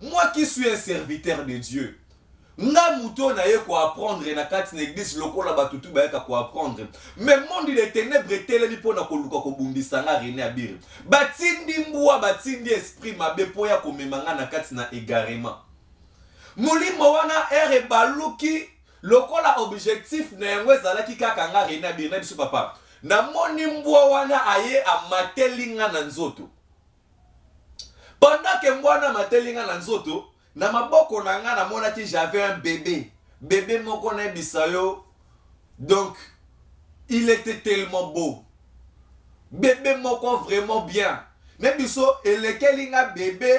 Moi qui suis un serviteur de Dieu, nga moto oyo naye koapprendre na kati na eglise lokola bato tu bayaka koapprendre, mais monde de ténèbres etelemi mpo na koluka kobundisa nga René Abiri. Batindi mbwa, batindi esprit mabe mpo ya komema nga na kati na égarement. Molimo wana ere ebaluki lokola objectif na yango ezalaki kaka nga René Abiri na biso papa. Namoni mbwa wana aye amateli nga na nzoto. Pendant que mbwa wana amateli nga na nzoto, na maboko na nga namonaki j'avais un bébé. Bébé moko nayebisa yo, donc il était tellement beau. Bébé moko vraiment bien. Na biso elekeli nga bébé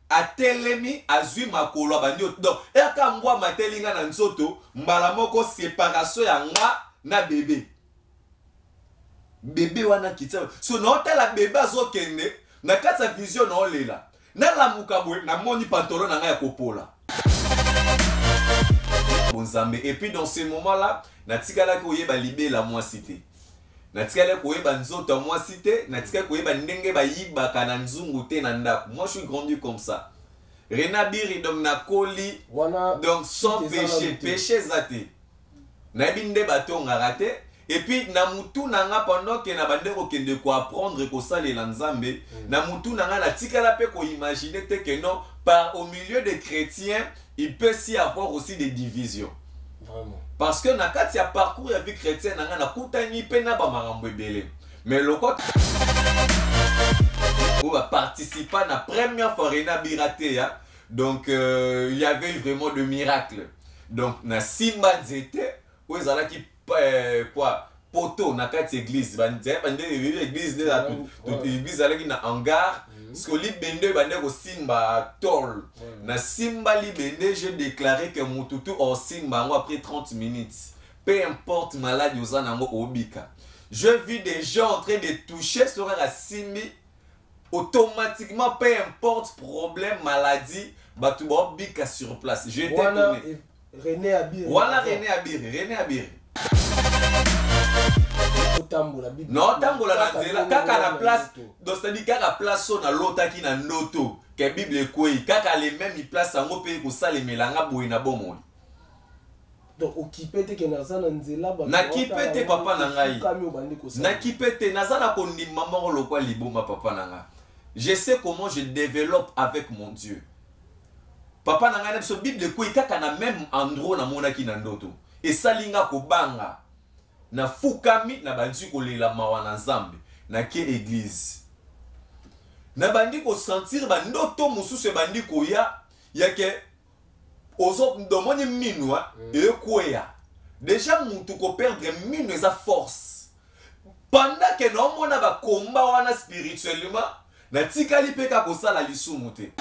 atelemi azwi makolo abandi, donc eka mbwa amateli nga na nzoto mbala moko séparation ya nga na bébé. Bébé wana kitia so naotala bébé azokende na kati ya vision, naolela, nalamuka boye namoni pantalon na ngai ya kopola bonzambe. Et puis dans ce moment là natikalaki koyeba libela mwasi te, natikalaki koyeba nzoto ya mwasi te, natikalaki koyeba ndenge bayibaka na nzungu te na ndako. Moi, je suis grandi comme ça, René Abiri, donc nakoli wana donc sans eza péché. nanu te. Péché eza te, nayebi nde batongaka te. Et puis na mutu na nga, pendant ke na bande kokende koapprendre kosalela Nzambe, na mutu na nga natikala mpe koimagine te que non, par au milieu des chrétiens il peut s'y avoir aussi des divisions. Vraiment. Parce que na kati ya parcours ya vie chrétienne na nga, nakutani mpe na bamakambo ebele, mais lokola oyo baparticipa na première fois René Abiri ateya, donc il y avait eu vraiment de miracles. Donc na simba nzete oyo ezalaki quoi, poto na kati église, bande église nde église ezalaki na hangar, parce que libende oyo bande kosimba tôle, na simba libende, je déclaré que mutu tu osimba yango après 30 minutes, peu importe maladie oza nango, obika. Je vis des gens en train de toucher sur kaka simbi, automatiquement, peu importe problème, maladie, bato baobika sur place. J'étais wana étonné. René Abiri. Wana René Abiri, René Abiri. Otambola Bible. Naotambola na Kaka nzela ndenge kaka na wana place ndoto. Donc c'est-à-dire kaka place oyo nalotaki na ndoto ke Bible ekwei, kaka le même place yango mpe kosalemela nga boye na bomoi. Donc okipe te ke naza na nzela, bato Nakipe baotala te, ngai, papa na ngai. efukami, obandi kosala. Nakipe te, naza na kondima moko lokwa liboma, papa na nga. Je sais comment je développe avec mon Dieu, papa na ngai. Na biso Bible ekwei kaka na même endroit namonaki na ndoto, esali nga kobanga, nafukami, nabandi kolela mawa na Nzambe. Nake église, nabandi kosentir bandoto mosusu ebandi koya yake ozo domoni minu ekweya déjà. Mutu koperdre minu eza force. Pendant ke naomona bakomba wana spirituellement, natikali mpe kaka kosala lisumu te.